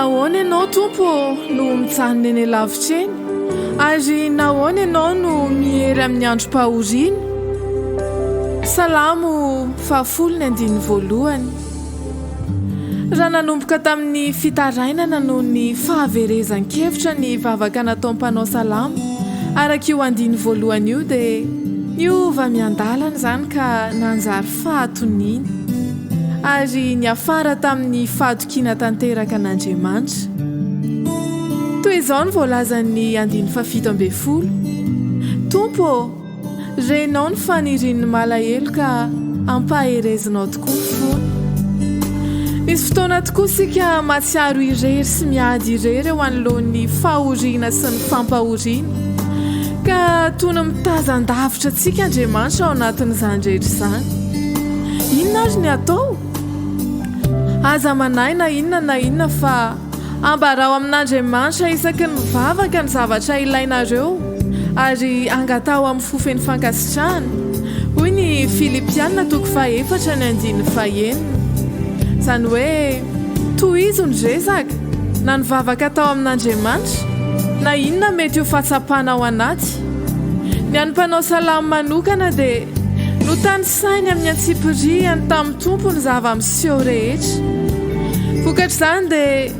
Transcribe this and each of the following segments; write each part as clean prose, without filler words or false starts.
Nahoana Ianao, Tompo ô, no mijanona eny alavitra eny? Ary nahoana Ianao no miery amin'ny androm-pahoriana? Salamo fahafolo ny andininy voalohany. Raha nanomboka tamin'ny fitarainana noho ny fahaverezan-kevitra ny vavaka nataon'ny mpanao salamo araka io andininy voalohany io dia niova miandalana izany ka nanjary fahatoniana ary niafara tamin'ny fahatokiana tanteraka an'Andriamanitra. Toy izao no voalazan'ny andininy fahafito ambin'ny folo, Tompo ô! Renao ny fanirian'ny malahelo ka ampaherezinao tokoa ny fony. Misy fotoana tokoa isika mahatsiaro irery sy miady irery eo anoloan'ny fahoriana sy ny fampahoriana, ka toy ny mitazan-davitra antsika Andriamanitra ao anatin'izany rehetra izany. Inona ary ny atao? Aza manahy na inona na inona fa Ambarao amin'Andriamanitra isaky ny mivavaka ny zavatra ilainareo, ary angataho amin'ny fo feno fankasitrahana, hoy ny Filipiana toko fahefatra ny andininy fahenina. Izany hoe, tohizo ny resaka, na ny vavaka atao amin'Andriamanitra, na inona mety ho fahatsapana ao anaty. Ny an'ny mpanao salamo manokana dia notanisainy amin'ny antsipiriany tamin'ny Tompo ny zava-miseho rehetra. Vokatr'izany dia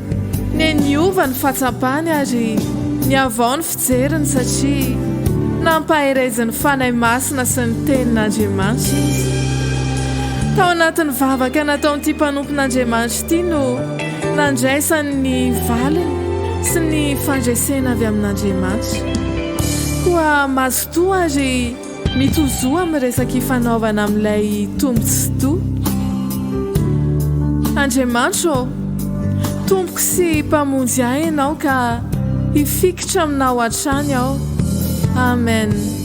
niha-niova ny fahatsapany ary nihavao ny fijeriny satria nampaherezin'ny Fanahy Masina sy ny Tenin'Andriamanitra izy. Tao anatin'ny vavaka nataon'ity mpanompon'Andriamanitra ity no nandraisany ny valiny sy ny fandresena avy amin'Andriamanitra. Koa mazotoa ary mitozoa amin'ny resaka ifanaovana amin'ilay Tompo Tsitoha. Andriamanitra ô, Tompoko sy Mpamonjy ahy Ianao ka hifikitra aminao hatrany aho. Amen.